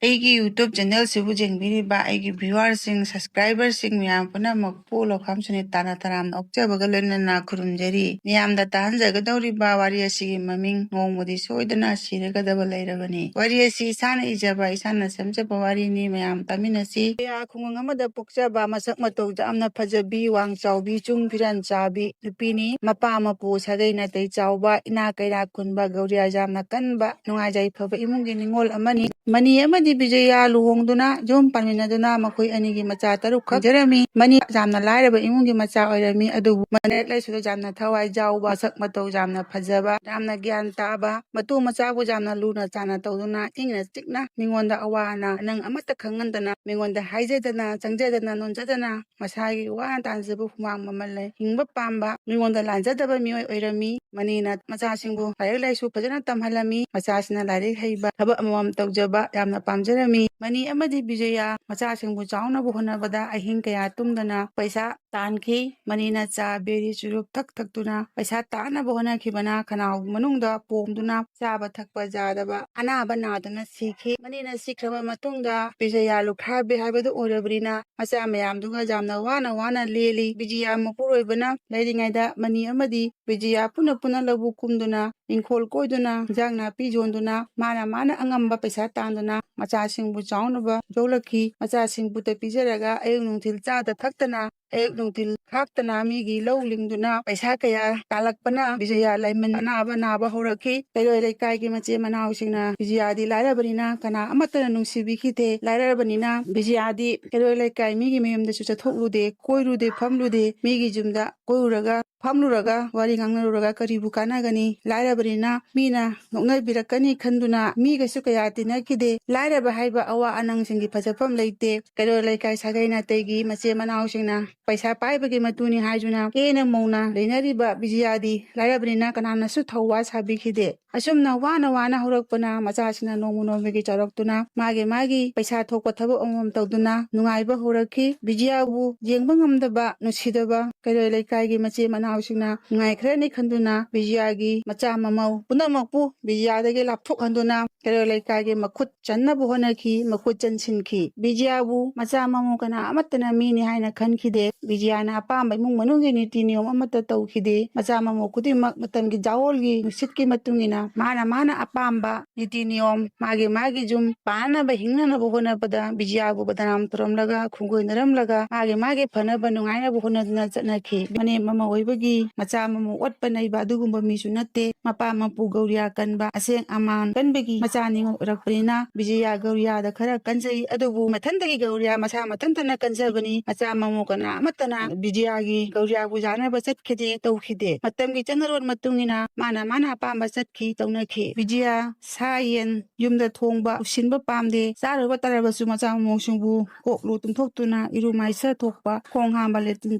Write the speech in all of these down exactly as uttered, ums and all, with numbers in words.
ꯑꯩꯒꯤ YouTube ꯆꯦꯅꯦꯜꯁꯤꯕꯨ ꯌꯦꯡꯕꯤꯔꯤꯕ ꯑꯩꯒꯤ ꯚ꯭ꯌꯨꯋꯔꯁꯤꯡ, ꯁꯕꯁꯀ꯭ꯔꯥꯏꯕꯔꯁꯤꯡ ꯃꯌꯥꯝ ꯄꯨꯝꯅꯃꯛꯄꯨ ꯂꯧꯈꯥꯝ ꯁꯨꯅꯤꯇꯥꯅ ꯇꯔꯥꯝꯅ ꯑꯣꯛꯆꯕꯒ ꯂꯣꯏꯅꯅ ꯈꯨꯔꯨꯝꯖꯔꯤ꯫ ꯃꯌꯥꯝꯗ ꯇꯥꯍꯟꯖꯒꯗꯧꯔꯤꯕ ꯋꯥꯔꯤ ꯑꯁꯤꯒꯤ ꯃꯃꯤꯡ "ꯅꯣꯡꯃꯗꯤ ꯁꯣꯏꯗꯅ ꯁꯤꯔꯒꯗꯕ ꯂꯩꯔꯕꯅꯤ"꯫ ꯋꯥꯔꯤ ꯑꯁꯤ ꯏꯁꯥꯅ ꯏꯖꯕ, ꯏꯁꯥꯅ ꯁꯦꯝꯖꯕ ꯋꯥꯔꯤꯅꯤ꯫ ꯃꯌꯥꯝ ꯇꯥꯃꯤꯟꯅꯁꯤ꯫ ꯀꯌꯥ ꯈꯨꯡꯒꯪ ꯑꯃꯗ ꯄꯣꯛꯆꯕ, ꯃꯁꯛ ꯃꯇꯧ ꯌꯥꯝꯅ ꯐꯖꯕꯤ, ꯋꯥꯡ ꯆꯥꯎꯕꯤ, ꯆꯨꯡ ꯐꯤꯔꯥꯟ ꯆꯥꯕꯤ ꯅꯨꯄꯤꯅꯤ꯫ ꯃꯄꯥ ꯃꯄꯨ ꯁꯥꯒꯩ ꯅꯥꯇꯩ ꯆꯥꯎꯕ, ꯏꯅꯥ ꯀꯩꯔꯥꯛ ꯈꯨꯟꯕ, ꯒꯧꯔꯤꯌꯥ ꯌꯥꯝꯅ ꯀꯟꯕ, ꯅꯨꯡꯉꯥꯏ ꯌꯥꯏꯐꯕ ꯏꯃꯨꯡꯒꯤ ꯅꯤꯉꯣꯜ ꯑꯃꯅꯤ꯫ ꯃꯅꯤ ꯑꯃꯗꯤ ꯕꯤꯖꯌꯥ ꯂꯨꯍꯣꯡꯗꯨꯅ ꯌꯨꯝ ꯄꯥꯟꯃꯤꯟꯅꯗꯨꯅ ꯃꯈꯣꯏ ꯑꯅꯤꯒꯤ ꯃꯆꯥ ꯇꯔꯨꯛꯈꯛ ꯂꯩꯖꯔꯝꯃꯤ꯫ ꯃꯅꯤ ꯌꯥꯝꯅ ꯂꯥꯏꯔꯕ ꯏꯃꯨꯡꯒꯤ ꯃꯆꯥ ꯑꯣꯏꯔꯝꯃꯤ, ꯑꯗꯨꯕꯨ ꯂꯥꯏꯔꯤꯛ ꯂꯥꯏꯁꯨꯗ ꯌꯥꯝꯅ ꯊꯋꯥꯏ ꯌꯥꯎꯕ, ꯃꯁꯛ ꯃꯇꯧ ꯌꯥꯝꯅ ꯐꯖꯕ, ꯌꯥꯝꯅ ꯒ꯭ꯌꯥꯟ ꯇꯥꯕ, ꯃꯇꯨ ꯃꯆꯥꯕꯨ ꯌꯥꯝꯅ ꯂꯨꯅ ꯆꯥꯟꯅ ꯇꯧꯗꯨꯅ, ꯏꯪꯅ ꯆꯤꯛꯅ, ꯃꯤꯉꯣꯟꯗ ꯑꯋꯥ ꯑꯅꯥ ꯅꯪ ꯑꯃꯠꯇ ꯈꯪꯍꯟꯗꯅ, ꯃꯤꯉꯣꯟꯗ ꯍꯥꯏꯖꯗꯅ, ꯆꯪꯖꯗꯅ, ꯅꯣꯟꯖꯗꯅ, ꯃꯁꯥꯒꯤ ꯋꯥꯅ ꯇꯥꯟꯖꯕ ꯍꯨꯃꯥꯡ ꯃꯃꯜ ꯂꯩ ꯍꯤꯡꯕ ꯄꯥꯝꯕ, ꯃꯤꯉꯣꯟꯗ ꯂꯥꯟꯖꯗꯕ ꯃꯤꯑꯣꯏ ꯑꯣꯏꯔꯝꯃꯤ꯫ ꯃꯅꯤꯅ ꯃꯆꯥꯁꯤꯡꯕꯨ ꯂꯥꯏꯔꯤꯛ ꯂꯥꯏꯁꯨ ꯐꯖꯅ ꯇꯝꯍꯜꯂꯝꯃꯤ꯫ ꯃꯆꯥꯁꯤꯅ ꯂꯥꯏꯔꯤꯛ ꯍꯩꯕ, ꯊꯕꯛ ꯑꯃꯃꯝ ꯇꯧꯖꯕ ꯌꯥꯝꯅ ꯄꯥꯝꯖꯔꯝꯃꯤ꯫ ꯃꯅꯤ ꯑꯃꯗꯤ ꯕꯤꯖꯌꯥ ꯃꯆꯥꯁꯤꯡꯕꯨ ꯆꯥꯎꯅꯕ ꯍꯣꯠꯅꯕꯗ ꯑꯍꯤꯡ ꯀꯌꯥ ꯇꯨꯝꯗꯅ ꯄꯩꯁꯥ ꯇꯥꯟꯈꯤ꯫ ꯃꯅꯤꯅ ꯆꯥ, ꯕꯦꯔꯤ, ꯆꯨꯔꯨꯞ ꯊꯛ ꯊꯛꯇꯨꯅ ꯄꯩꯁꯥ ꯇꯥꯟꯅꯕ ꯍꯣꯠꯅꯈꯤꯕꯅ ꯈꯅꯥꯎ ꯃꯅꯨꯡꯗ ꯄꯣꯝꯗꯨꯅ ꯆꯥꯕ ꯊꯛꯄ ꯌꯥꯗꯕ ꯑꯅꯥꯕ ꯅꯥꯗꯨꯅ ꯁꯤꯈꯤ꯫ ꯃꯅꯤꯅ ꯁꯤꯈ꯭ꯔꯕ ꯃꯇꯨꯡꯗ ꯕꯤꯖꯌꯥ ꯂꯨꯈ꯭ꯔꯥꯕꯤ ꯍꯥꯏꯕꯗꯨ ꯑꯣꯏꯔꯕꯅꯤꯅ ꯃꯆꯥ ꯃꯌꯥꯝꯗꯨꯒ ꯌꯥꯝꯅ ꯋꯥꯅ ꯋꯥꯅ ꯂꯦꯜꯂꯤ꯫ ꯕꯤꯖꯌꯥ ꯃꯄꯨꯔꯣꯏꯕꯅ ꯂꯩꯔꯤꯉꯩꯗ ꯃꯅꯤ ꯑꯃꯗꯤ ꯕꯤꯖꯌꯥ ꯄꯨꯟꯅ ꯄꯨꯟꯅ ꯂꯧꯕꯨꯛ ꯀꯨꯝꯗꯨꯅ, ꯏꯪꯈꯣꯜ ꯀꯣꯏꯗꯨꯅ, ꯏꯟꯖꯥꯡ ꯅꯥꯄꯤ ꯌꯣꯟꯗꯨꯅ, ꯃꯥꯅ ꯃꯥꯅ ꯑꯉꯝꯕ ꯄꯩꯁꯥ ꯇꯥꯟꯗꯨꯅ ꯃꯆꯥꯁꯤꯡꯕꯨ ꯆꯥꯎꯅꯕ ꯌꯣꯛꯂꯛꯈꯤ꯫ ꯃꯆꯥꯁꯤꯡꯕꯨꯇ ꯄꯤꯖꯔꯒ ꯑꯌꯨꯛ ꯅꯨꯡꯊꯤꯜ ꯆꯥꯗ ꯊꯛꯇꯅ, ꯑꯌꯨꯛ ꯅꯨꯡꯊꯤꯜ ꯈꯥꯛꯇꯅ ꯃꯤꯒꯤ ꯂꯧ ꯂꯤꯡꯗꯨꯅ ꯄꯩꯁꯥ ꯀꯌꯥ ꯇꯥꯜꯂꯛꯄꯅ ꯕꯤꯖꯌꯥ ꯂꯩꯃꯟ ꯑꯅꯥꯕ ꯅꯥꯕ ꯍꯧꯔꯛꯈꯤ꯫ ꯀꯩꯔꯣꯏ ꯂꯩꯀꯥꯏꯒꯤ ꯃꯆꯤꯟ ꯃꯅꯥꯎꯁꯤꯡꯅ ꯕꯤꯖꯌꯥꯗꯤ ꯂꯥꯏꯔꯕꯅꯤꯅ ꯀꯅꯥ ꯑꯃꯠꯇꯅ ꯅꯨꯡꯁꯤꯕꯤꯈꯤꯗꯦ꯫ ꯂꯥꯏꯔꯕꯅꯤꯅ ꯕꯤꯖꯌꯥꯗꯤ ꯀꯩꯔꯣꯏ ꯂꯩꯀꯥꯏ ꯃꯤꯒꯤ ꯃꯌꯨꯝꯗꯁꯨ ꯆꯠꯊꯣꯛꯂꯨꯗꯦ, ꯀꯣꯏꯔꯨꯗꯦ, ꯐꯝꯂꯨꯗꯦ꯫ ꯃꯤꯒꯤ ꯌꯨꯝꯗ ꯀꯣꯏꯔꯨꯔꯒ, ꯐꯝꯂꯨꯔꯒ, ꯋꯥꯔꯤ ꯉꯥꯡꯅꯔꯨꯔꯒ ꯀꯔꯤꯕꯨ ꯀꯥꯟꯅꯒꯅꯤ? ꯂꯥꯏꯔꯕꯅꯤꯅ ꯃꯤꯅ ꯅꯣꯛꯅꯕꯤꯔꯛꯀꯅꯤ ꯈꯟꯗꯨꯅ ꯃꯤꯒꯁꯨ ꯀꯌꯥ ꯇꯤꯟꯅꯈꯤꯗꯦ꯫ ꯂꯥꯏꯔꯕ ꯍꯥꯏꯕ ꯑꯋꯥ ꯑꯅꯪꯁꯤꯡꯒꯤ ꯐꯖꯐꯝ ꯂꯩꯇꯦ꯫ ꯀꯩꯔꯣꯏ ꯂꯩꯀꯥꯏ ꯁꯥꯒꯩ ꯅꯥꯇꯩꯒꯤ ꯃꯆꯤꯟ ꯃꯅꯥꯎꯁꯤꯡꯅ ꯄꯩꯁꯥ ꯄꯥꯏꯕꯒꯤ ꯃꯇꯨꯅꯤ ꯍꯥꯏꯗꯨꯅ ꯀꯦꯅ ꯃꯧꯅ ꯂꯩꯅꯔꯤꯕ ꯕꯤꯖꯌꯥꯗꯤ ꯂꯥꯏꯔꯕꯅꯤꯅ ꯀꯅꯥꯅꯁꯨ ꯊꯧꯋꯥ ꯁꯥꯕꯤꯈꯤꯗꯦ꯫ ꯑꯁꯨꯝꯅ ꯋꯥꯅ ꯋꯥꯅ ꯍꯧꯔꯛꯄꯅ ꯃꯆꯥꯁꯤꯡꯅ ꯅꯣꯡꯃ ꯅꯣꯡꯃꯒꯤ ꯆꯥꯎꯔꯛꯇꯨꯅ ꯃꯥꯒꯤ ꯃꯥꯒꯤ ꯄꯩꯁꯥ ꯊꯣꯛꯄ ꯊꯕꯛ ꯑꯃꯃꯝ ꯇꯧꯗꯨꯅ ꯅꯨꯡꯉꯥꯏꯕ ꯍꯧꯔꯛꯈꯤ꯫ ꯕꯤꯖꯌꯥꯕꯨ ꯌꯦꯡꯕ ꯉꯝꯗꯕ, ꯅꯨꯡꯁꯤꯗꯕ ꯀꯩꯔꯣꯏ ꯂꯩꯀꯥꯏꯒꯤ ꯃꯆꯤꯟ ꯃꯅꯥꯎ ꯃꯅꯥꯎꯁꯤꯡꯅ ꯅꯨꯡꯉꯥꯏꯈ꯭ꯔꯅꯤ ꯈꯟꯗꯨꯅ ꯕꯤꯖꯤꯌꯥꯒꯤ ꯃꯆꯥ ꯃꯃꯧ ꯄꯨꯝꯅꯃꯛꯄꯨ ꯕꯤꯖꯤꯌꯥꯗꯒꯤ ꯂꯥꯞꯊꯣꯛꯍꯟꯗꯨꯅ ꯀꯩꯔꯣꯜ ꯂꯩꯀꯥꯏꯒꯤ ꯃꯈꯨꯠ ꯆꯟꯅꯕ ꯍꯣꯠꯅꯈꯤ, ꯃꯈꯨꯠ ꯆꯟꯁꯤꯟꯈꯤ꯫ ꯕꯤꯖꯤꯌꯥꯕꯨ ꯃꯆꯥ ꯃꯃꯧ ꯀꯅꯥ ꯑꯃꯠꯇꯅ ꯃꯤꯅꯤ ꯍꯥꯏꯅ ꯈꯟꯈꯤꯗꯦ꯫ ꯕꯤꯖꯤꯌꯥꯅ ꯑꯄꯥꯝꯕ ꯏꯃꯨꯡ ꯃꯅꯨꯡꯒꯤ ꯅꯤꯇꯤ ꯅꯤꯌꯣꯝ ꯑꯃꯠꯇ ꯇꯧꯈꯤꯗꯦ꯫ ꯃꯆꯥ ꯃꯃꯧ ꯈꯨꯗꯤꯡꯃꯛ ꯃꯇꯝꯒꯤ ꯖꯥꯋꯣꯜꯒꯤ ꯅꯨꯡꯁꯤꯠꯀꯤ ꯃꯇꯨꯡ ꯏꯟꯅ ꯃꯥꯅ ꯃꯥꯅ ꯑꯄꯥꯝꯕ ꯅꯤꯇꯤ ꯅꯤꯌꯣꯝ, ꯃꯥꯒꯤ ꯃꯥꯒꯤ ꯌꯨꯝ ꯄꯥꯟꯅꯕ ꯍꯤꯡꯅꯅꯕ ꯍꯣꯠꯅꯕꯗ ꯕꯤꯖꯤꯌꯥꯕꯨ ꯕꯗꯅꯥꯝ ꯇꯧꯔꯝꯂꯒ, ꯈꯣꯡꯒꯣꯏꯅꯔꯝꯂꯒ, ꯃꯥꯒꯤ ꯃꯥꯒꯤ ꯐꯅꯕ ꯅꯨꯡꯉꯥꯏꯅꯕ ꯍꯣꯠꯅꯗꯨꯅ ꯆꯠꯅꯈꯤ꯫ ꯃꯅꯦꯝ ꯑꯃ ꯑꯣꯏꯕꯒꯤ ꯃꯆꯥ ꯑꯃꯃꯨꯛ ꯑꯣꯠꯄ ꯅꯩꯕ ꯑꯗꯨꯒꯨꯝꯕ ꯃꯤꯁꯨ ꯅꯠꯇꯦ꯫ ꯃꯄꯥ ꯃꯄꯨ ꯒꯧꯔꯤꯌꯥ ꯀꯟꯕ, ꯑꯁꯦꯡ ꯑꯃꯥꯟ ꯀꯟꯕꯒꯤ ꯃꯆꯥꯅꯤ ꯑꯣꯏꯔꯛꯄꯅꯤꯅ ꯕꯤꯖꯤꯌꯥ ꯒꯧꯔꯤꯌꯥꯗ ꯈꯔ ꯀꯟꯖꯩ꯫ ꯑꯗꯨꯕꯨ ꯃꯊꯟꯗꯒꯤ ꯒꯧꯔꯤꯌꯥ ꯃꯁꯥ ꯃꯊꯟꯇꯅ ꯀꯟꯖꯕꯅꯤ꯫ ꯃꯆꯥ ꯃꯃꯧ ꯀꯅꯥ ꯑꯃꯠꯇꯅ ꯕꯤꯖꯤꯌꯥꯒꯤ ꯒꯧꯔꯤꯌꯥꯕꯨ ꯌꯥꯅꯕ ꯆꯠꯈꯤꯗꯦ, ꯇꯧꯈꯤꯗꯦ꯫ ꯃꯇꯝꯒꯤ ꯆꯠꯅꯔꯣꯟ ꯃꯇꯨꯡ ꯏꯟꯅ ꯃꯥꯅ ꯃꯥꯅ ꯑꯄꯥꯝꯕ ꯆꯠꯈꯤ, ꯇꯧꯅꯈꯤ꯫ ꯕꯤꯖꯤꯌꯥ ꯁꯥ ꯌꯦꯟ ꯌꯨꯝꯗ ꯊꯣꯡꯕ ꯎꯁꯤꯟꯕ ꯄꯥꯝꯗꯦ꯫ ꯆꯥꯔꯨꯕ ꯇꯥꯔꯕꯁꯨ ꯃꯆꯥ ꯃꯃꯧꯁꯤꯡꯕꯨ ꯀꯣꯛꯂꯨ ꯇꯨꯝꯊꯣꯛꯇꯨꯅ ꯏꯔꯨ ꯃꯥꯏꯁ ꯊꯣꯛꯄ, ꯈꯣꯡ ꯍꯥꯝꯕ ꯂꯦꯇ꯭ꯔꯤꯟ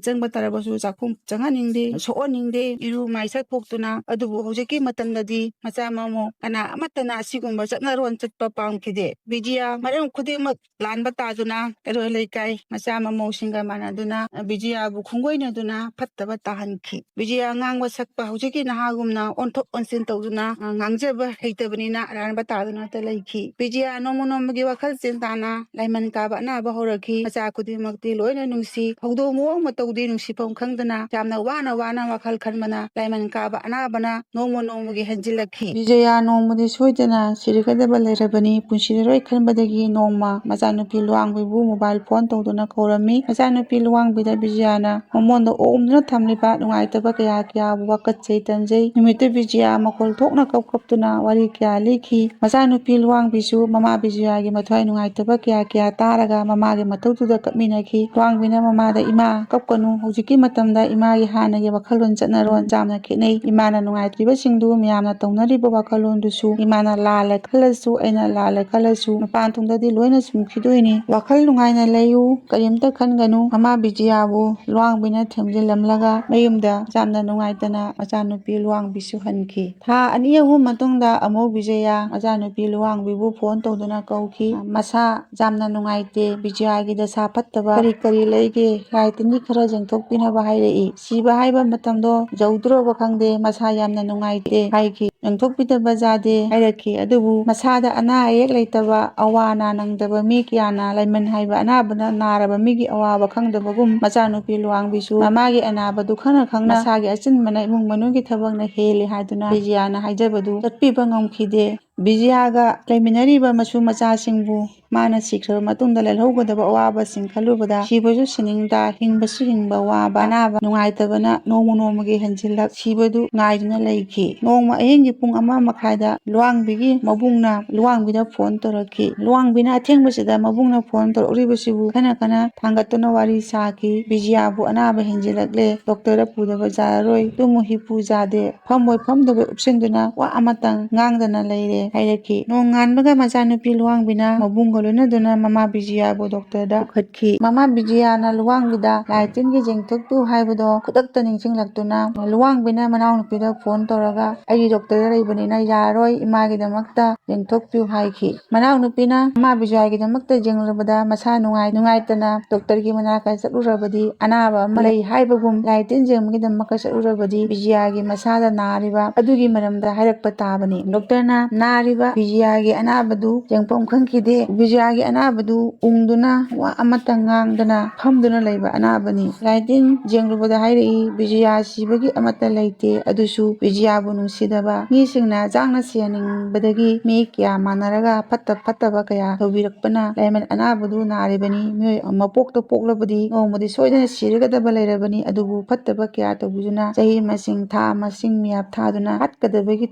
ꯆꯪꯕ ꯇꯥꯔꯕꯁꯨ ꯆꯥꯛꯈꯨꯝ ꯆꯪꯍꯟꯅꯤꯡꯗꯦ, ꯁꯣꯛꯍꯟꯅꯤꯡꯗꯦ, ꯏꯔꯨ ꯃꯥꯏꯁ ꯊꯣꯛꯇꯨꯅ꯫ ꯑꯗꯨꯕꯨ ꯍꯧꯖꯤꯛꯀꯤ ꯃꯇꯝꯗꯗꯤ ꯃꯆꯥ ꯃꯃꯧ ꯀꯅꯥ ꯑꯃꯠꯇꯅ ꯑꯁꯤꯒꯨꯝꯕ ꯆꯠꯅꯔꯣꯟ ꯆꯠꯄ ꯄꯥꯝꯈꯤꯗꯦ꯫ ꯕꯤꯖꯤꯌꯥ ꯃꯔꯝ ꯈꯨꯗꯤꯡꯃꯛ ꯂꯥꯟꯕ ꯇꯥꯗꯨꯅ ꯀꯩꯔꯣꯜ ꯂꯩꯀꯥꯏ ꯃꯆꯥ ꯃꯃꯧꯁꯤꯡꯒ ꯃꯥꯟꯅꯗꯨꯅ ꯕꯤꯖꯤꯌꯥꯕꯨ ꯈꯣꯡꯒꯣꯏꯅꯗꯨꯅ ꯐꯠꯇꯕ ꯇꯥꯍꯟꯈꯤ꯫ ꯕꯤꯖꯤꯌꯥ ꯉꯥꯡꯕ ꯁꯛꯄ ꯍꯧꯖꯤꯛꯀꯤ ꯅꯍꯥꯒꯨꯝꯅ ꯑꯣꯟꯊꯣꯛ ꯑꯣꯟꯁꯤꯟ ꯇꯧꯗꯨꯅ, ꯑ, ꯉꯥꯡꯖꯕ ꯍꯩꯇꯕꯅꯤꯅ ꯑꯔꯥꯟꯕ ꯇꯥꯗꯨꯅꯇ ꯂꯩꯈꯤ꯫ ꯕꯤꯖꯤꯌꯥ ꯅꯣꯡꯃ ꯅꯣꯡꯃꯒꯤ ꯋꯥꯈꯜ ꯆꯦꯟ ꯇꯥꯅ ꯂꯥꯏꯃꯟ ꯀꯥꯕ ꯑꯅꯥꯕ ꯍꯧꯔꯛꯈꯤ꯫ ꯃꯆꯥ ꯈꯨꯗꯤꯡꯃꯛꯇꯤ ꯂꯣꯏꯅ ꯅꯨꯡꯁꯤ꯫ ꯊꯧꯗꯣꯛ ꯃꯑꯣꯡ ꯃꯇꯧꯗꯤ ꯅꯨꯡꯁꯤꯐꯝ ꯈꯪꯗꯅ ꯌꯥꯝꯅ ꯋꯥꯅ ꯋꯥꯅ ꯋꯥꯈꯜ ꯈꯟꯕꯅ ꯂꯥꯏꯃꯟ ꯀꯥꯕ ꯑꯅꯥꯕꯅ ꯅꯣꯡꯃ ꯅꯣꯡꯃꯒꯤ ꯍꯦꯟꯖꯤꯜꯂꯛꯈꯤ꯫ ꯕꯤꯖꯌꯥ ꯅꯣꯡꯃꯗꯤ ꯁꯣꯏꯗꯅ ꯁꯤꯔꯒꯗꯕ ꯂꯩꯔꯕꯅꯤ꯫ ꯄꯨꯟꯁꯤꯔꯔꯣꯏ ꯈꯟꯕꯗꯒꯤ ꯅꯣꯡꯃ ꯃꯆꯥꯅꯨꯄꯤ ꯂꯨꯋꯥꯡꯕꯤꯕꯨ ꯃꯣꯕꯥꯏꯜ ꯐꯣꯟ ꯇꯧꯗꯨꯅ ꯀꯧꯔꯝꯃꯤ꯫ ꯃꯆꯥꯅꯨꯄꯤ ꯂꯨꯋꯥꯡꯕꯤꯗ ꯕꯤꯖꯌꯥꯅ ꯃꯃꯣꯟꯗ ꯑꯣꯝꯗꯨꯅ ꯊꯝꯂꯤꯕ ꯅꯨꯡꯉꯥꯏꯇꯕ ꯀꯌꯥ ꯀꯌꯥꯕꯨ ꯋꯥꯀꯠꯆꯩ ꯇꯝꯖꯩ꯫ ꯅꯨꯃꯤꯠꯇꯨ ꯕꯤꯖꯌꯥ ꯃꯈꯣꯜ ꯊꯣꯛꯅ ꯀꯞ ꯀꯞꯇꯨꯅ ꯋꯥꯔꯤ ꯀꯌꯥ ꯂꯤꯈꯤ꯫ ꯃꯆꯥꯅꯨꯄꯤ ꯂꯨꯋꯥꯡꯕꯤꯁꯨ ꯃꯃꯥ ꯕꯤꯖꯌꯥꯒꯤ ꯃꯊ꯭ꯋꯥꯏ ꯅꯨꯡꯉꯥꯏꯇꯕ ꯀꯌꯥ ꯀꯌꯥ ꯇꯥꯔꯒ ꯃꯃꯥꯒꯤ ꯃꯊꯧꯗꯨꯗ ꯀꯞꯃꯤꯟꯅꯈꯤ꯫ ꯂꯨꯋꯥꯡꯕꯤꯅ ꯃꯃꯥꯗ, "ꯏꯃꯥ, ꯀꯞꯀꯅꯨ꯫ ꯍꯧꯖꯤꯛꯀꯤ ꯃꯇꯝꯗ ꯏꯃꯥꯒꯤ ꯍꯥꯟꯅꯒꯤ ꯋꯥꯈꯜꯂꯣꯟ ꯆꯠꯅꯔꯣꯟ ꯌꯥꯝꯅ ꯈꯦꯠꯅꯩ꯫ ꯏꯃꯥꯅ ꯅꯨꯡꯉꯥꯏꯇ꯭ꯔꯤꯕꯁꯤꯡꯗꯨ ꯃꯌꯥꯝꯅ ꯇꯧꯅꯔꯤꯕ ꯋꯥꯈꯜꯂꯣꯟꯗꯨꯁꯨ ꯏꯃꯥꯅ ꯂꯥꯜꯂꯦ ꯈꯜꯂꯁꯨ, ꯑꯩꯅ ꯂꯥꯜꯂꯦ ꯈꯜꯂꯁꯨ, ꯃꯄꯥꯟ ꯊꯣꯡꯗꯗꯤ ꯂꯣꯏꯅ ꯆꯨꯝꯈꯤꯗꯣꯏꯅꯤ꯫ ꯋꯥꯈꯜ ꯅꯨꯡꯉꯥꯏꯅ ꯂꯩꯌꯨ, ꯀꯔꯤꯝꯇ ꯈꯟꯒꯅꯨ"꯫ ꯃꯃꯥ ꯕꯤꯖꯌꯥꯕꯨ ꯂꯨꯋꯥꯡꯕꯤꯅ ꯊꯦꯝꯖꯤꯜꯂꯝꯂꯒ ꯃꯌꯨꯝꯗ ꯌꯥꯝꯅ ꯅꯨꯡꯉꯥꯏꯇꯅ ꯃꯆꯥꯅꯨꯄꯤ ꯂꯨꯋꯥꯡꯕꯤꯁꯨ ꯍꯟꯈꯤ꯫ ꯊꯥ ꯑꯅꯤ ꯑꯍꯨꯝ ꯃꯇꯨꯡꯗ ꯑꯃꯨꯛ ꯕꯤꯖꯌꯥ ꯃꯆꯥꯅꯨꯄꯤ ꯂꯨꯋꯥꯡꯕꯤꯕꯨ ꯐꯣꯟ ꯇꯧꯗꯨꯅ ꯀꯧꯈꯤ꯫ ꯃꯁꯥ ꯌꯥꯝꯅ ꯅꯨꯡꯉꯥꯏꯇꯦ꯫ ꯕꯤꯖꯌꯥꯒꯤ ꯗꯁꯥ ꯐꯠꯇꯕ ꯀꯔꯤ ꯀꯔꯤ ꯂꯩꯒꯦ? ꯂꯥꯏ ꯇꯤꯟꯒꯤ ꯈꯔ ꯌꯦꯡꯊꯣꯛꯄꯤꯅꯕ ꯍꯥꯏꯔꯛꯏ꯫ ꯁꯤꯕ ꯍꯥꯏꯕ ꯃꯇꯝꯗꯣ ꯌꯧꯗ꯭ꯔꯣꯕ ꯈꯪꯗꯦ, ꯃꯁꯥ ꯌꯥꯝꯅ ꯅꯨꯡꯉꯥꯏꯇꯦ ꯍꯥꯏꯈꯤ꯫ ꯌꯦꯡꯊꯣꯛꯄꯤꯗꯕ ꯖꯥꯗꯦ ꯍꯥꯏꯔꯛꯈꯤ꯫ ꯑꯗꯨꯕꯨ ꯃꯁꯥꯗ ꯑꯅꯥ ꯑꯌꯦꯛ ꯂꯩꯇꯕ, ꯑꯋꯥ ꯑꯅꯥ ꯅꯪꯗꯕ ꯃꯤ ꯀꯌꯥꯅ ꯂꯩꯃꯟ ꯍꯥꯏꯕ ꯑꯅꯥꯕꯅ ꯅꯥꯔꯕ ꯃꯤꯒꯤ ꯑꯋꯥꯕ ꯈꯪꯗꯕꯒꯨꯝ, ꯃꯆꯥꯅꯨꯄꯤ ꯂꯨꯋꯥꯡꯕꯤꯁꯨ ꯃꯃꯥꯒꯤ ꯑꯅꯥꯕꯗꯨ ꯈꯪꯅ ꯈꯪꯅ ꯃꯁꯥꯒꯤ ꯑꯆꯤꯟꯕꯅ ꯏꯃꯨꯡ ꯃꯅꯨꯡꯒꯤ ꯊꯕꯛꯅ ꯍꯦꯜꯂꯤ ꯍꯥꯏꯗꯨꯅ ꯕꯤꯖꯤꯌꯥꯅ ꯍꯥꯏꯖꯕꯗꯨ ꯆꯠꯄꯤꯕ ꯉꯝꯈꯤꯗꯦ꯫ ꯕꯤꯖꯤꯌꯥꯒ ꯂꯩꯃꯤꯟꯅꯔꯤꯕ ꯃꯁꯨ ꯃꯆꯥꯁꯤꯡꯕꯨ ꯃꯥꯅ ꯁꯤꯈ꯭ꯔꯕ ꯃꯇꯨꯡꯗ ꯂꯩꯍꯧꯒꯗꯕ ꯑꯋꯥꯕꯁꯤꯡ ꯈꯜꯂꯨꯕꯗ ꯁꯤꯕꯁꯨ ꯁꯤꯅꯤꯡꯗ, ꯍꯤꯡꯕꯁꯨ ꯍꯤꯡꯕ ꯋꯥꯕ, ꯑꯅꯥꯕ ꯅꯨꯡꯉꯥꯏꯇꯕꯅ ꯅꯣꯡꯃ ꯅꯣꯡꯃꯒꯤ ꯍꯦꯟꯖꯤꯜꯂꯛ ꯁꯤꯕꯗꯨ ꯉꯥꯏꯗꯨꯅ ꯂꯩꯈꯤ꯫ ꯅꯣꯡꯃ ꯑꯍꯤꯡꯒꯤ ꯄꯨꯡ ꯑꯃ ꯃꯈꯥꯏꯗ ꯂꯨꯋꯥꯡꯕꯤꯒꯤ ꯃꯕꯨꯡꯅ ꯂꯨꯋꯥꯡꯕꯤꯗ ꯐꯣꯟ ꯇꯧꯔꯛꯈꯤ꯫ ꯂꯨꯋꯥꯡꯕꯤꯅ ꯑꯊꯦꯡꯕꯁꯤꯗ ꯃꯕꯨꯡꯅ ꯐꯣꯟ ꯇꯧꯔꯛꯂꯤꯕꯁꯤꯕꯨ ꯈꯟꯅ ꯈꯟꯅ ꯊꯥꯡꯒꯠꯇꯨꯅ ꯋꯥꯔꯤ ꯁꯥꯈꯤ꯫ ꯕꯤꯖꯤꯌꯥꯕꯨ ꯑꯅꯥꯕ ꯍꯦꯟꯖꯤꯜꯂꯛꯂꯦ, ꯗꯣꯛꯇꯔꯗ ꯄꯨꯗꯕ ꯌꯥꯔꯔꯣꯏ, ꯇꯨꯝꯃꯨ ꯍꯤꯞꯄꯨ ꯌꯥꯗꯦ, ꯐꯝꯃꯣꯏ ꯐꯝꯗꯕ ꯎꯞꯁꯤꯟꯗꯨꯅ ꯋꯥ ꯑꯃꯇꯪ ꯉꯥꯡꯗꯅ ꯂꯩꯔꯦ ꯍꯥꯏꯔꯛꯈꯤ꯫ ꯅꯣꯡꯉꯥꯟꯕꯒ ꯃꯆꯥꯅꯨꯄꯤ ꯂꯨꯋꯥꯡꯕꯤꯅ ꯃꯕꯨꯡꯒ ꯂꯣꯏꯅꯗꯨꯅ ꯃꯃꯥ ꯕꯤꯖꯤꯌꯥꯕꯨ ꯗꯣꯛꯇꯔꯗ ꯄꯨꯈꯠꯈꯤ꯫ ꯃꯃꯥ ꯕꯤꯖꯤꯌꯥꯅ ꯂꯨꯋꯥꯡꯕꯤꯗ ꯂꯥꯏ ꯇꯤꯟꯒꯤ ꯌꯦꯡꯊꯣꯛꯄꯤꯌꯨ ꯍꯥꯏꯕꯗꯣ ꯈꯨꯗꯛꯇ ꯅꯤꯡꯁꯤꯡꯂꯛꯇꯨꯅ ꯂꯨꯋꯥꯡꯕꯤꯅ ꯃꯅꯥꯎꯅꯨꯄꯤꯗ ꯐꯣꯟ ꯇꯧꯔꯒ, "ꯑꯩꯒꯤ ꯗꯣꯛꯇꯔꯗ ꯂꯩꯕꯅꯤꯅ ꯌꯥꯔꯔꯣꯏ, ꯏꯃꯥꯒꯤꯗꯃꯛꯇ ꯌꯦꯡꯊꯣꯛꯄꯤꯌꯨ" ꯍꯥꯏꯈꯤ꯫ ꯃꯅꯥꯎꯅꯨꯄꯤꯅ ꯃꯃꯥ ꯕꯤꯖꯤꯌꯥꯒꯤꯗꯃꯛꯇ ꯌꯦꯡꯂꯨꯕꯗ ꯃꯁꯥ ꯅꯨꯡꯉꯥꯏ-, ꯅꯨꯡꯉꯥꯏꯇꯅ ꯗꯣꯛꯇꯔꯒꯤ ꯃꯅꯥꯛꯇ ꯆꯠꯂꯨꯔꯕꯗꯤ ꯑꯅꯥꯕ ꯑꯃ ꯂꯩ ꯍꯥꯏꯕꯒꯨꯝ ꯂꯥꯏ ꯇꯤꯟ ꯌꯦꯡꯕꯒꯤꯗꯃꯛꯇ ꯆꯠꯂꯨꯔꯕꯗꯤ ꯕꯤꯖꯤꯌꯥꯒꯤ ꯃꯁꯥꯗ ꯅꯥꯔꯤꯕ ꯑꯗꯨꯒꯤ ꯃꯔꯝꯗ ꯍꯥꯏꯔꯛꯄ ꯇꯥꯕꯅꯤ꯫ ꯗꯣꯛꯇꯔꯅ ꯅꯥꯔꯤꯕ ꯕꯤꯖꯤꯌꯥꯒꯤ ꯑꯅꯥꯕꯗꯨ ꯌꯦꯡꯐꯝ ꯈꯪꯈꯤꯗꯦ꯫ ꯕꯤꯖꯤꯌꯥꯒꯤ ꯑꯅꯥꯕꯗꯨ ꯎꯪꯗꯨꯅ ꯋꯥ ꯑꯃꯠꯇ ꯉꯥꯡꯗꯅ ꯐꯝꯗꯨꯅ ꯂꯩꯕ ꯑꯅꯥꯕꯅꯤ꯫ ꯂꯥꯏ ꯇꯤꯟ ꯌꯦꯡꯂꯨꯕꯗ ꯍꯥꯏꯔꯛꯏ, ꯕꯤꯖꯤꯌꯥ ꯁꯤꯕꯒꯤ ꯑꯃꯠꯇ ꯂꯩꯇꯦ, ꯑꯗꯨꯁꯨ ꯕꯤꯖꯤꯌꯥꯕꯨ ꯅꯨꯡꯁꯤꯗꯕ ꯃꯤꯁꯤꯡꯅ ꯆꯥꯛꯅ ꯁꯤꯍꯟꯅꯤꯡꯕꯗꯒꯤ ꯃꯤ ꯀꯌꯥ ꯃꯥꯟꯅꯔꯒ ꯐꯠꯇ ꯐꯠꯇꯕ ꯀꯌꯥ ꯇꯧꯕꯤꯔꯛꯄꯅ ꯂꯥꯏꯃꯟ ꯑꯅꯥꯕꯗꯨ ꯅꯥꯔꯤꯕꯅꯤ꯫ ꯃꯤꯑꯣꯏ ꯃꯄꯣꯛꯇ ꯄꯣꯛꯂꯕꯗꯤ ꯅꯣꯡꯃꯗꯤ ꯁꯣꯏꯗꯅ ꯁꯤꯔꯒꯗꯕ ꯂꯩꯔꯕꯅꯤ, ꯑꯗꯨꯕꯨ ꯐꯠꯇꯕ ꯀꯌꯥ ꯇꯧꯕꯤꯗꯨꯅ ꯆꯍꯤ ꯃꯁꯤꯡ, ꯊꯥ ꯃꯁꯤꯡ ꯃꯤꯌꯥꯞ ꯊꯥꯗꯨꯅ ꯍꯥꯠꯀꯗꯕꯒꯤ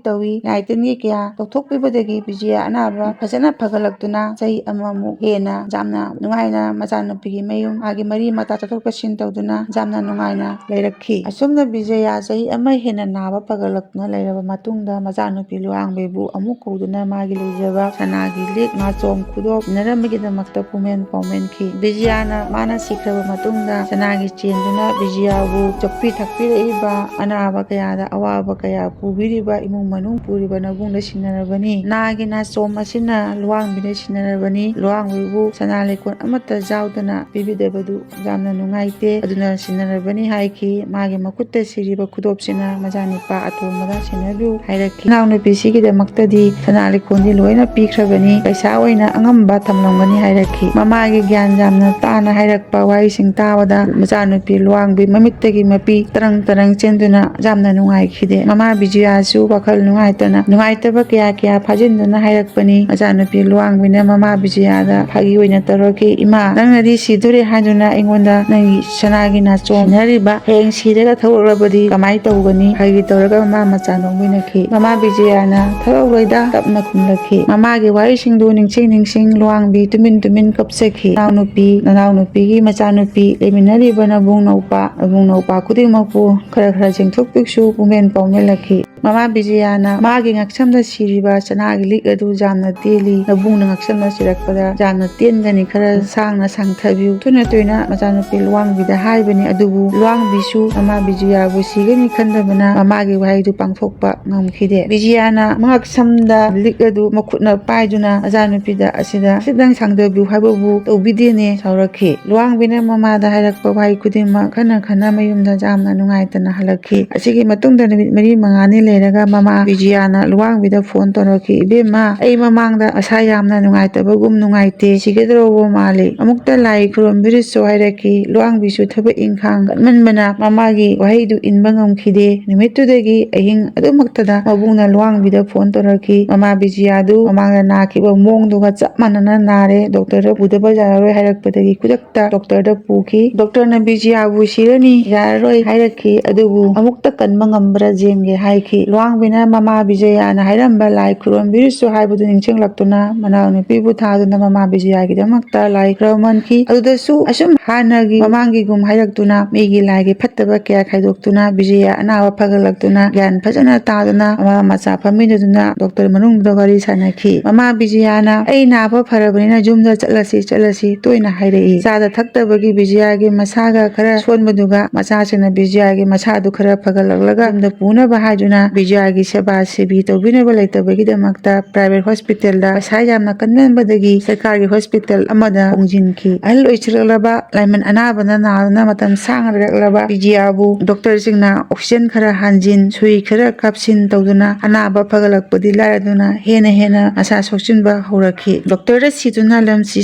ꯇꯧꯏ꯫ ꯂꯥꯏ ꯇꯤꯟꯒꯤ ꯀꯌꯥ ꯇꯧꯊꯣꯛꯄꯤꯕꯗꯒꯤ ꯕꯤꯖꯤꯌꯥ ꯑꯅꯥꯕ ꯐꯖꯅ ꯐꯒꯠꯂꯛꯇꯨꯅ ꯆꯍꯤ ꯑꯃꯃꯨꯛ ꯍꯦꯟꯅ ꯌꯥꯝꯅ ꯅꯨꯡꯉꯥꯏꯅ ꯃꯆꯥꯅꯨꯄꯤꯒꯤ ꯃꯌꯨꯝ, ꯃꯥꯒꯤ ꯃꯔꯤ ꯃꯇꯥ ꯆꯠꯊꯣꯛ ꯆꯠꯁꯤꯟ ꯇꯧꯗꯨꯅ ꯌꯥꯝꯅ ꯅꯨꯡꯉꯥꯏꯅ ꯂꯩꯔꯛꯈꯤ꯫ ꯑꯁꯨꯝꯅ ꯕꯤꯖꯌꯥ ꯆꯍꯤ ꯑꯃ ꯍꯦꯟꯅ ꯅꯥꯕ ꯐꯒꯠꯂꯛꯇꯨꯅ ꯂꯩꯔꯕ ꯃꯇꯨꯡꯗ ꯃꯆꯥꯅꯨꯄꯤ ꯂꯨꯋꯥꯡꯕꯤꯕꯨ ꯑꯃꯨꯛ ꯀꯧꯗꯨꯅ ꯃꯥꯒꯤ ꯂꯩꯖꯕ ꯁꯅꯥꯒꯤ ꯂꯤꯛ ꯅꯥꯆꯣꯝ ꯈꯨꯗꯣꯞ ꯏꯟꯅꯔꯝꯕꯒꯤꯗꯃꯛꯇ ꯄꯨꯃꯦꯟ ꯄꯥꯎꯃꯦꯟꯈꯤ꯫ ꯕꯤꯖꯌꯥꯅ ꯃꯥꯅ ꯁꯤꯈ꯭ꯔꯕ ꯃꯇꯨꯡꯗ ꯁꯅꯥꯒꯤ ꯆꯦꯟꯗꯨꯅ ꯕꯤꯖꯌꯥꯕꯨ ꯆꯣꯛꯄꯤ ꯊꯛꯄꯤꯔꯛꯏꯕ, ꯑꯅꯥꯕ ꯀꯌꯥꯗ ꯑꯋꯥꯕ ꯀꯌꯥ ꯄꯨꯕꯤꯔꯤꯕ ꯏꯃꯨꯡ ꯃꯅꯨꯡ ꯄꯨꯔꯤꯕ ꯅꯕꯨꯡꯗ ꯁꯤꯟꯅꯔꯕꯅꯤ꯫ ꯅꯥꯒꯤ ꯅꯥꯆꯣꯝ ꯑꯁꯤꯅ ꯂꯨꯋꯥꯡꯕꯤꯗ ꯁꯤꯟꯅꯔꯕꯅꯤ꯫ ꯂꯨꯋꯥꯡꯕꯤꯕꯨ ꯁꯅꯥ ꯂꯤꯛꯀꯣꯟ ꯑꯃꯠꯇ ꯌꯥꯎꯗꯅ ꯄꯤꯕꯤꯗꯕꯗꯨ ꯌꯥꯝꯅ ꯅꯨꯡꯉꯥꯏꯇꯦ, ꯑꯗꯨꯅ ꯁꯤꯟꯅꯔꯕꯅꯤ ꯍꯥꯏꯈꯤ꯫ ꯃꯥꯒꯤ ꯃꯈꯨꯠꯇ ꯁꯤꯔꯤꯕ ꯈꯨꯗꯣꯞꯁꯤꯅ ꯃꯆꯥꯅꯨꯄꯥ ꯑꯇꯣꯝꯕꯗ ꯁꯤꯟꯅꯕꯤꯌꯨ ꯍꯥꯏꯔꯛꯈꯤ꯫ ꯏꯅꯥꯎꯅꯨꯄꯤꯁꯤꯒꯤꯗꯃꯛꯇꯗꯤ ꯁꯅꯥ ꯂꯤꯛꯀꯣꯟꯗꯤ ꯂꯣꯏꯅ ꯄꯤꯈ꯭ꯔꯕꯅꯤ, ꯄꯩꯁꯥ ꯑꯣꯏꯅ ꯑꯉꯝꯕ ꯊꯝꯂꯝꯒꯅꯤ ꯍꯥꯏꯔꯛꯈꯤ꯫ ꯃꯃꯥꯒꯤ ꯒ꯭ꯌꯥꯟ ꯌꯥꯝꯅ ꯇꯥꯅ ꯍꯥꯏꯔꯛꯄ ꯋꯥꯍꯩꯁꯤꯡ ꯇꯥꯕꯗ ꯃꯆꯥꯅꯨꯄꯤ ꯂꯨꯋꯥꯡꯕꯤ ꯃꯃꯤꯠꯇꯒꯤ ꯃꯄꯤ ꯇꯔꯪ ꯇꯔꯪ ꯆꯦꯟꯗꯨꯅ ꯌꯥꯝꯅ ꯅꯨꯡꯉꯥꯏꯈꯤꯗꯦ꯫ ꯃꯃꯥ ꯕꯤꯖꯤꯌꯥꯁꯨ ꯋꯥꯈꯜ ꯅꯨꯡꯉꯥꯏꯇꯅ ꯅꯨꯡꯉꯥꯏꯇꯕ ꯀꯌꯥ ꯀꯌꯥ ꯐꯥꯖꯤꯟꯗꯨꯅ ꯍꯥꯏꯔꯛꯄꯅꯤ꯫ ꯃꯆꯥꯅꯨꯄꯤ ꯂꯨꯋꯥꯡꯕꯤꯅ ꯃꯃꯥ ꯕꯤꯖꯤꯌꯥꯗ ꯐꯥꯒꯤ ꯑꯣꯏꯅ ꯇꯧꯔꯛꯈꯤ, "ꯏꯃꯥ, ꯅꯪꯅꯗꯤ ꯁꯤꯗꯣꯔꯦ ꯍꯥꯏꯗꯨꯅ ꯑꯩꯉꯣꯟꯗ ꯅꯪꯒꯤ ꯁꯅꯥꯒꯤ ꯅꯥꯆꯣꯝ ꯁꯤꯟꯅꯔꯤꯕ, ꯍꯌꯦꯡ ꯁꯤꯔꯒ ꯊꯣꯛꯂꯛꯂꯕꯗꯤ ꯀꯃꯥꯏꯅ ꯇꯧꯒꯅꯤ?" ꯐꯥꯒꯤ ꯇꯧꯔꯒ ꯃꯃꯥ ꯃꯆꯥ ꯅꯣꯛꯃꯤꯟꯅꯈꯤ꯫ ꯃꯃꯥ ꯕꯤꯖꯤꯌꯥꯅ, "ꯊꯣꯛꯂꯛꯂꯣꯏꯗ," ꯇꯞꯅ ꯈꯨꯝꯂꯛꯈꯤ꯫ ꯃꯃꯥꯒꯤ ꯋꯥꯍꯩꯁꯤꯡꯗꯨ ꯅꯤꯡꯁꯤꯡ ꯅꯤꯡꯁꯤꯡ ꯂꯨꯋꯥꯡꯕꯤ ꯇꯨꯃꯤꯟ ꯇꯨꯃꯤꯟ ꯀꯞꯆꯈꯤ꯫ "ꯅꯅꯥꯎꯅꯨꯄꯤ, ꯅꯅꯥꯎꯅꯨꯄꯤꯒꯤ ꯃꯆꯥꯅꯨꯄꯤ, ꯂꯩꯃꯤꯟꯅꯔꯤꯕ ꯅꯕꯨꯡ ꯅꯧꯄꯥ, ꯅꯕꯨꯡ ꯅꯧꯄꯥ ꯈꯨꯗꯤꯡꯃꯛꯄꯨ ꯈꯔ ꯈꯔ ꯆꯦꯡꯊꯣꯛꯄꯤꯁꯨ," ꯄꯨꯡꯄꯦꯟ ꯄꯥꯎꯃꯦꯜꯂꯛꯈꯤ꯫ ꯃꯃꯥ ꯕꯤꯖꯤꯌꯥꯅ, "ꯃꯥꯒꯤ ꯉꯛꯁꯝꯗ ꯁꯤꯔꯤꯕ ꯁꯅꯥꯒꯤ ꯂꯤꯛ ꯑꯗꯨ ꯌꯥꯝꯅ ꯇꯦꯜꯂꯤ꯫ ꯅꯕꯨꯡꯅ ꯉꯛꯁꯝꯗ ꯁꯤꯔꯛꯄꯗ ꯌꯥꯝꯅ ꯇꯦꯟꯒꯅꯤ, ꯈꯔ ꯁꯥꯡꯅ ꯁꯥꯡꯊꯕꯤꯌꯨ," ꯊꯨꯅ ꯊꯨꯅ ꯃꯆꯥꯅꯨꯄꯤ ꯂꯨꯋꯥꯡꯕꯤꯗ ꯍꯥꯏꯕꯅꯤ꯫ ꯑꯗꯨꯕꯨ ꯂꯨꯋꯥꯡꯕꯤꯁꯨ ꯃꯃꯥ ꯕꯤꯖꯤꯌꯥꯕꯨ ꯁꯤꯒꯅꯤ ꯈꯟꯗꯕꯅ ꯃꯃꯥꯒꯤ ꯋꯥꯍꯩꯗꯨ ꯄꯥꯡꯊꯣꯛꯄ ꯉꯝꯈꯤꯗꯦ꯫ ꯕꯤꯖꯤꯌꯥꯅ ꯃꯉꯛꯁꯝꯗ ꯂꯤꯛ ꯑꯗꯨ ꯃꯈꯨꯠꯅ ꯄꯥꯏꯗꯨꯅ ꯃꯆꯥꯅꯨꯄꯤꯗ "ꯑꯁꯤꯗ ꯈꯤꯇꯪ ꯁꯥꯡꯊꯕꯤꯌꯨ" ꯍꯥꯏꯕꯕꯨ ꯇꯧꯕꯤꯗꯦꯅꯦ ꯁꯥꯎꯔꯛꯈꯤ꯫ ꯂꯨꯋꯥꯡꯕꯤꯅ ꯃꯃꯥꯗ ꯍꯥꯏꯔꯛꯄ ꯋꯥꯍꯩ ꯈꯨꯗꯤꯡꯃꯛ ꯈꯟꯅ ꯈꯟꯅ ꯃꯌꯨꯝꯗ ꯌꯥꯝꯅ ꯅꯨꯡꯉꯥꯏꯇꯅ ꯍꯜꯂꯛꯈꯤ꯫ ꯑꯁꯤꯒꯤ ꯃꯇꯨꯡꯗ ꯅꯨꯃꯤꯠ ꯃꯔꯤ ꯃꯉꯥꯅꯤ ꯂꯩꯔꯒ ꯃꯃꯥ ꯕꯤꯖꯤꯌꯥꯅ ꯂꯨꯋꯥꯡꯕꯤꯗ ꯐꯣꯟ ꯇꯧꯔꯛꯈꯤ, "ꯏꯕꯦꯝꯃ, ꯑꯩ ꯃꯃꯥꯡꯗ ꯃꯁꯥ ꯌꯥꯝꯅ ꯅꯨꯡꯉꯥꯏꯇꯕꯒꯨꯝ ꯅꯨꯡꯉꯥꯏꯇꯦ, ꯁꯤꯒꯗꯧꯔꯕ ꯃꯥꯜꯂꯤ꯫ ꯑꯃꯨꯛꯇ ꯂꯥꯏ ꯈꯨꯔꯨꯝꯕꯤꯔꯨꯆꯣ" ꯍꯥꯏꯔꯛꯈꯤ꯫ ꯂꯨꯋꯥꯡꯕꯤꯁꯨ ꯊꯕꯛ ꯏꯪꯈꯥꯡ ꯀꯟꯃꯟꯕꯅ ꯃꯃꯥꯒꯤ ꯋꯥꯍꯩꯗꯨ ꯏꯟꯕ ꯉꯝꯈꯤꯗꯦ꯫ ꯅꯨꯃꯤꯠꯇꯨꯗꯒꯤ ꯑꯍꯤꯡ ꯑꯗꯨꯃꯛꯇꯗ ꯃꯕꯨꯡꯅ ꯂꯨꯋꯥꯡꯕꯤꯗ ꯐꯣꯟ ꯇꯧꯔꯛꯈꯤ꯫ ꯃꯃꯥ ꯕꯤꯖꯤꯌꯥꯗꯨ ꯃꯃꯥꯡꯗ ꯅꯥꯈꯤꯕ ꯃꯑꯣꯡꯗꯨꯒ ꯆꯞ ꯃꯥꯟꯅꯅ ꯅꯥꯔꯦ, ꯗꯣꯛꯇꯔꯗ ꯄꯨꯗꯕ ꯌꯥꯔꯔꯣꯏ ꯍꯥꯏꯔꯛꯄꯗꯒꯤ ꯈꯨꯗꯛꯇ ꯗꯣꯛꯇꯔꯗ ꯄꯨꯈꯤ꯫ ꯗꯣꯛꯇꯔꯅ ꯕꯤꯖꯤꯌꯥꯕꯨ "ꯁꯤꯔꯅꯤ, ꯌꯥꯔꯔꯣꯏ" ꯍꯥꯏꯔꯛꯈꯤ, ꯑꯗꯨꯕꯨ ꯑꯃꯨꯛꯇ ꯀꯟꯕ ꯉꯝꯕ꯭ꯔꯥ ꯌꯦꯡꯒꯦ ꯍꯥꯏꯈꯤ꯫ ꯂꯨꯋꯥꯡꯕꯤꯅ ꯃꯃꯥ ꯕꯤꯖꯤꯌꯥꯅ ꯍꯥꯏꯔꯝꯕ "ꯂꯥꯏ ꯈꯨꯔꯨꯝꯕꯤꯔꯨꯆꯣ" ꯍꯥꯏꯕꯗꯨ ꯅꯤꯡꯁꯤꯡꯂꯛꯇꯨꯅ ꯃꯅꯥꯎꯅꯨꯄꯤꯕꯨ ꯊꯥꯗꯨꯅ ꯃꯃꯥ ꯕꯤꯖꯤꯌꯥꯒꯤꯗꯃꯛꯇ ꯂꯥꯏ ꯈꯨꯔꯨꯝꯍꯟꯈꯤ꯫ ꯑꯗꯨꯗꯁꯨ ꯑꯁꯨꯝ ꯍꯥꯟꯅꯒꯤ ꯃꯃꯥꯡꯒꯤꯒꯨꯝ ꯍꯥꯏꯔꯛꯇꯨꯅ ꯃꯤꯒꯤ ꯂꯥꯏꯒꯤ ꯐꯠꯇꯕ ꯀꯌꯥ ꯈꯥꯏꯗꯣꯛꯇꯨꯅ ꯕꯤꯖꯤꯌꯥ ꯑꯅꯥꯕ ꯐꯒꯠꯂꯛꯇꯨꯅ ꯒ꯭ꯌꯥꯟ ꯐꯖꯅ ꯇꯥꯗꯨꯅ ꯃꯃꯥ ꯃꯆꯥ ꯐꯝꯃꯤꯟꯅꯗꯨꯅ ꯗꯣꯛꯇꯔ ꯃꯅꯨꯡꯗ ꯋꯥꯔꯤ ꯁꯥꯟꯅꯈꯤ꯫ ꯃꯃꯥ ꯕꯤꯖꯤꯌꯥꯅ "ꯑꯩ ꯅꯥꯕ ꯐꯔꯕꯅꯤꯅ ꯌꯨꯝꯗ ꯆꯠꯂꯁꯤ, ꯆꯠꯂꯁꯤ" ꯇꯣꯏꯅ ꯍꯥꯏꯔꯛꯏ꯫ ꯆꯥꯗ ꯊꯛꯇꯕꯒꯤ ꯕꯤꯖꯤꯌꯥꯒꯤ ꯃꯁꯥꯒ ꯈꯔ ꯁꯣꯟꯕꯗꯨꯒ ꯃꯆꯥꯁꯤꯡꯅ ꯕꯤꯖꯤꯌꯥꯒꯤ ꯃꯁꯥꯗꯨ ꯈꯔ ꯐꯒꯠꯂꯛꯂꯒ ꯌꯨꯝꯗ ꯄꯨꯅꯕ ꯍꯥꯏꯗꯨꯅ ꯕꯤꯖꯌꯥꯒꯤ ꯁꯦꯕꯥ ꯁꯦꯕꯤ ꯇꯧꯕꯤꯅꯕ ꯂꯩꯇꯕꯒꯤꯗꯃꯛꯇ private hospitalꯗ ꯄꯩꯁꯥ ꯌꯥꯝꯅ ꯀꯟꯃꯟꯕꯗꯒꯤ ꯁꯔꯀꯥꯔꯒꯤ hospital ꯑꯃꯗ ꯍꯣꯡꯖꯤꯟꯈꯤ꯫ ꯑꯍꯜ ꯑꯣꯏꯁꯤꯜꯂꯛꯂꯕ ꯂꯥꯏꯃꯟ ꯑꯅꯥꯕꯅ ꯅꯥꯗꯨꯅ ꯃꯇꯝ ꯁꯥꯡꯅ ꯂꯩꯔꯛꯂꯕ ꯕꯤꯖꯌꯥꯕꯨ doctorꯁꯤꯡꯅ oxygen ꯈꯔ ꯍꯥꯟꯖꯤꯟ, ꯁꯨꯏ ꯈꯔ ꯀꯥꯞꯁꯤꯟ ꯇꯧꯗꯨꯅ ꯑꯅꯥꯕ ꯐꯒꯠꯂꯛꯄꯗꯤ ꯂꯥꯏꯔꯗꯨꯅ ꯍꯦꯟꯅ ꯍꯦꯟꯅ ꯃꯁꯥ ꯁꯣꯛꯆꯤꯟꯕ ꯍꯧꯔꯛꯈꯤ꯫ Doctorꯗ ꯁꯤꯗꯨꯅ ꯂꯝꯁꯤ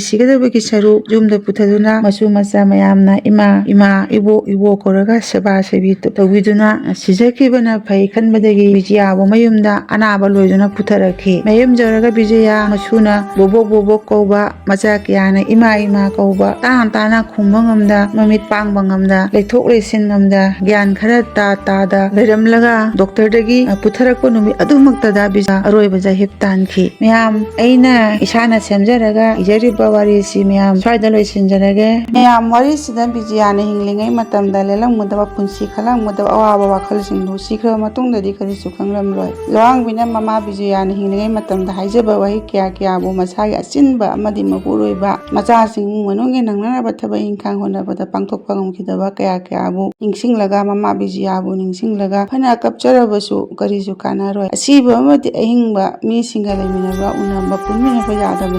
ꯁꯤꯒꯗꯕꯒꯤ ꯁꯔꯨꯛ ꯌꯨꯝꯗ ꯄꯨꯊꯗꯨꯅ ꯃꯁꯨ ꯃꯆꯥ ꯃꯌꯥꯝꯅ ꯏꯃꯥ, ꯏꯃꯥ, ꯏꯕꯣꯛ, ꯏꯕꯣꯛ ꯀꯧꯔꯒ ꯁꯦꯕꯥ ꯁꯦꯕꯤ ꯇꯧꯕꯤꯗꯨꯅ ꯁꯤꯖꯈꯤꯕꯅ ꯐꯩ ꯈꯟꯕꯗꯒꯤ ꯕꯤꯖꯌꯥꯕꯨ ꯃꯌꯨꯝꯗ ꯑꯅꯥꯕ ꯂꯣꯏꯗꯨꯅ ꯄꯨꯊꯔꯛꯈꯤ꯫ ꯃꯌꯨꯝ ꯌꯧꯔꯒ ꯕꯤꯖꯌꯥ ꯃꯁꯨꯅ ꯕꯣꯕꯣꯛ ꯕꯣꯕꯣꯛ ꯀꯧꯕ, ꯃꯆꯥ ꯀꯌꯥꯅ ꯏꯃꯥ ꯏꯃꯥ ꯀꯧꯕ, ꯇꯥꯅ ꯇꯥꯅ ꯈꯨꯝꯕ ꯉꯝꯗ, ꯃꯃꯤꯠ ꯄꯥꯡꯕ ꯉꯝꯗ, ꯂꯩꯊꯣꯛ ꯂꯩꯁꯤꯟ ꯉꯝꯗ, ꯒ꯭ꯌꯥꯟ ꯈꯔ ꯇꯥ ꯇꯥꯗ ꯂꯩꯔꯝꯂꯒ doctorꯗꯒꯤ, ꯑ, ꯄꯨꯊꯔꯛꯄ ꯅꯨꯃꯤꯠ ꯑꯗꯨꯃꯛꯇꯗ ꯕꯤꯖꯌꯥ ꯑꯔꯣꯏꯕ ꯖꯍꯤꯞ ꯇꯥꯟꯈꯤ꯫ ꯃꯌꯥꯝ, ꯑꯩꯅ ꯏꯁꯥꯅ ꯁꯦꯝꯖꯔꯒ ꯏꯖꯔꯤꯕ ꯋꯥꯔꯤꯁꯤ ꯃꯌꯥꯝ ꯁ꯭ꯋꯥꯏꯗ ꯂꯣꯏꯁꯤꯟꯖꯔꯒꯦ꯫ ꯃꯌꯥꯝ, ꯋꯥꯔꯤꯁꯤꯗ ꯕꯤꯖꯌꯥꯅ ꯍꯤꯡꯂꯤꯉꯩ ꯃꯇꯝꯗ ꯂꯦꯜꯂꯝꯒꯗꯕ ꯄꯨꯟꯁꯤ, ꯈꯜꯂꯝꯒꯗꯕ ꯑꯋꯥꯕ ꯋꯥꯈꯜꯁꯤꯡꯗꯨ ꯁꯤꯈ꯭ꯔꯕ ꯃꯇꯨꯡꯗꯗꯤ ꯀꯔꯤꯁꯨ ꯈꯪꯂꯝꯂꯣꯏ꯫ ꯂꯨꯋꯥꯡꯕꯤꯅ ꯃꯃꯥ ꯕꯤꯖꯌꯥꯅ ꯍꯤꯡꯂꯤꯉꯩ ꯃꯇꯝꯗ ꯍꯥꯏꯖꯕ ꯋꯥꯍꯩ ꯀꯌꯥ ꯀꯌꯥꯕꯨ ꯃꯁꯥꯒꯤ ꯑꯆꯤꯟꯕ ꯑꯃꯗꯤ ꯃꯄꯨꯔꯣꯏꯕ ꯃꯆꯥꯁꯤꯡ, ꯏꯃꯨꯡ ꯃꯅꯨꯡꯒꯤ ꯅꯪꯅꯅꯕ ꯊꯕꯛ ꯏꯪꯈꯥꯡ ꯍꯣꯠꯅꯕꯗ ꯄꯥꯡꯊꯣꯛꯄ ꯉꯝꯈꯤꯗꯕ ꯀꯌꯥ ꯀꯌꯥꯕꯨ ꯅꯤꯡꯁꯤꯡꯂꯒ, ꯃꯃꯥ ꯕꯤꯖꯌꯥꯕꯨ ꯅꯤꯡꯁꯤꯡꯂꯒ ꯐꯅ ꯀꯞꯆꯔꯕꯁꯨ ꯀꯔꯤꯁꯨ ꯀꯥꯟꯅꯔꯣꯏ꯫ ꯑꯁꯤꯕ ꯑꯃꯗꯤ ꯑꯍꯤꯡꯕ ꯃꯤꯁꯤꯡꯒ ꯂꯩꯃꯤꯟꯅꯕ, ꯎꯅꯕ, ꯄꯨꯟꯃꯤꯟꯅꯕ ꯌꯥꯗꯕ